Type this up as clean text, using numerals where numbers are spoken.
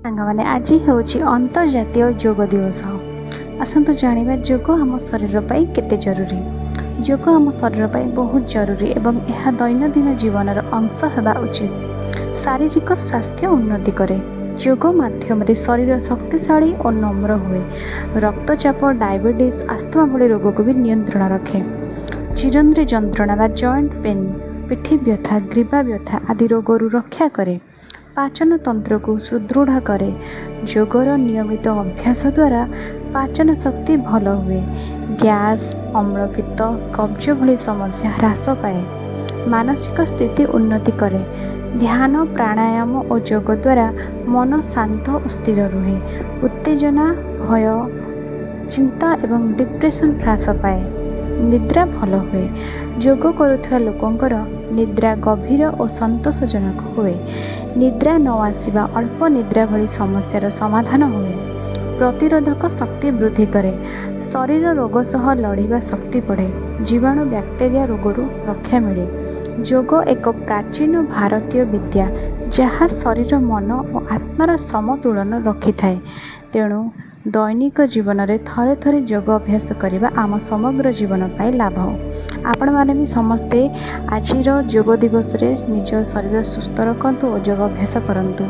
ସାଙ୍ଗମାନେ, ଆଜି ହେଉଛି ଅନ୍ତର୍ଜାତୀୟ ଯୋଗ ଦିବସ। ଆସନ୍ତୁ ଜାଣିବା ଯୋଗ ଆମ ଶରୀର ପାଇଁ କେତେ ଜରୁରୀ। ଯୋଗ ଆମ ଶରୀର ପାଇଁ ବହୁତ ଜରୁରୀ ଏବଂ ଏହା ଦୈନନ୍ଦିନ ଜୀବନର ଅଂଶ ହେବା ଉଚିତ। ଶାରୀରିକ ସ୍ୱାସ୍ଥ୍ୟ ଉନ୍ନତି କରେ। ଯୋଗ ମାଧ୍ୟମରେ ଶରୀର ଶକ୍ତିଶାଳୀ ଓ ନମ୍ର ହୁଏ। ରକ୍ତଚାପ, ଡାଇବେଟିସ୍, ଆସ୍ଥମା ଭଳି ରୋଗକୁ ବି ନିୟନ୍ତ୍ରଣ ରଖେ। ଚିରନ୍ଦ୍ରୀ ଯନ୍ତ୍ରଣା ବା ଜଏଣ୍ଟ ପେନ୍, ପିଠି ବ୍ୟଥା, ଗ୍ରୀବା ବ୍ୟଥା ଆଦି ରୋଗରୁ ରକ୍ଷା କରେ। ପାଚନ ତନ୍ତ୍ରକୁ ସୁଦୃଢ଼ କରେ। ଯୋଗର ନିୟମିତ ଅଭ୍ୟାସ ଦ୍ୱାରା ପାଚନ ଶକ୍ତି ଭଲ ହୁଏ। ଗ୍ୟାସ୍, ଅମ୍ଳପିତ୍ତ, କବ୍ଜ ଭଳି ସମସ୍ୟା ହ୍ରାସ ପାଏ। ମାନସିକ ସ୍ଥିତି ଉନ୍ନତି କରେ। ଧ୍ୟାନ, ପ୍ରାଣାୟାମ ଓ ଯୋଗ ଦ୍ୱାରା ମନ ଶାନ୍ତ ଓ ସ୍ଥିର ରୁହେ। ଉତ୍ତେଜନା, ଭୟ, ଚିନ୍ତା ଏବଂ ଡିପ୍ରେସନ୍ ହ୍ରାସ ପାଏ। ନିଦ୍ରା ଭଲ ହୁଏ। ଯୋଗ କରୁଥିବା ଲୋକଙ୍କର ନିଦ୍ରା ଗଭୀର ଓ ସନ୍ତୋଷଜନକ ହୁଏ। ନିଦ୍ରା ନ ଆସିବା, ଅଳ୍ପ ନିଦ୍ରା ଭଳି ସମସ୍ୟାର ସମାଧାନ ହୁଏ। ପ୍ରତିରୋଧକ ଶକ୍ତି ବୃଦ୍ଧି କରେ। ଶରୀର ରୋଗ ସହ ଲଢ଼ିବା ଶକ୍ତି ବଢ଼େ। ଜୀବାଣୁ, ବ୍ୟାକ୍ଟେରିଆ ରୋଗରୁ ରକ୍ଷା ମିଳେ। ଯୋଗ ଏକ ପ୍ରାଚୀନ ଭାରତୀୟ ବିଦ୍ୟା, ଯାହା ଶରୀର, ମନ ଓ ଆତ୍ମାର ସମତୁଳନ ରଖିଥାଏ। ତେଣୁ ଦୈନିକ ଜୀବନରେ ଥରେ ଥରେ ଯୋଗ ଅଭ୍ୟାସ କରିବା ଆମ ସମଗ୍ର ଜୀବନ ପାଇଁ ଲାଭ। ଆପଣମାନେ ବି ସମସ୍ତେ ଆଜିର ଯୋଗ ଦିବସରେ ନିଜ ଶରୀର ସୁସ୍ଥ ରଖନ୍ତୁ ଓ ଯୋଗ ଅଭ୍ୟାସ କରନ୍ତୁ।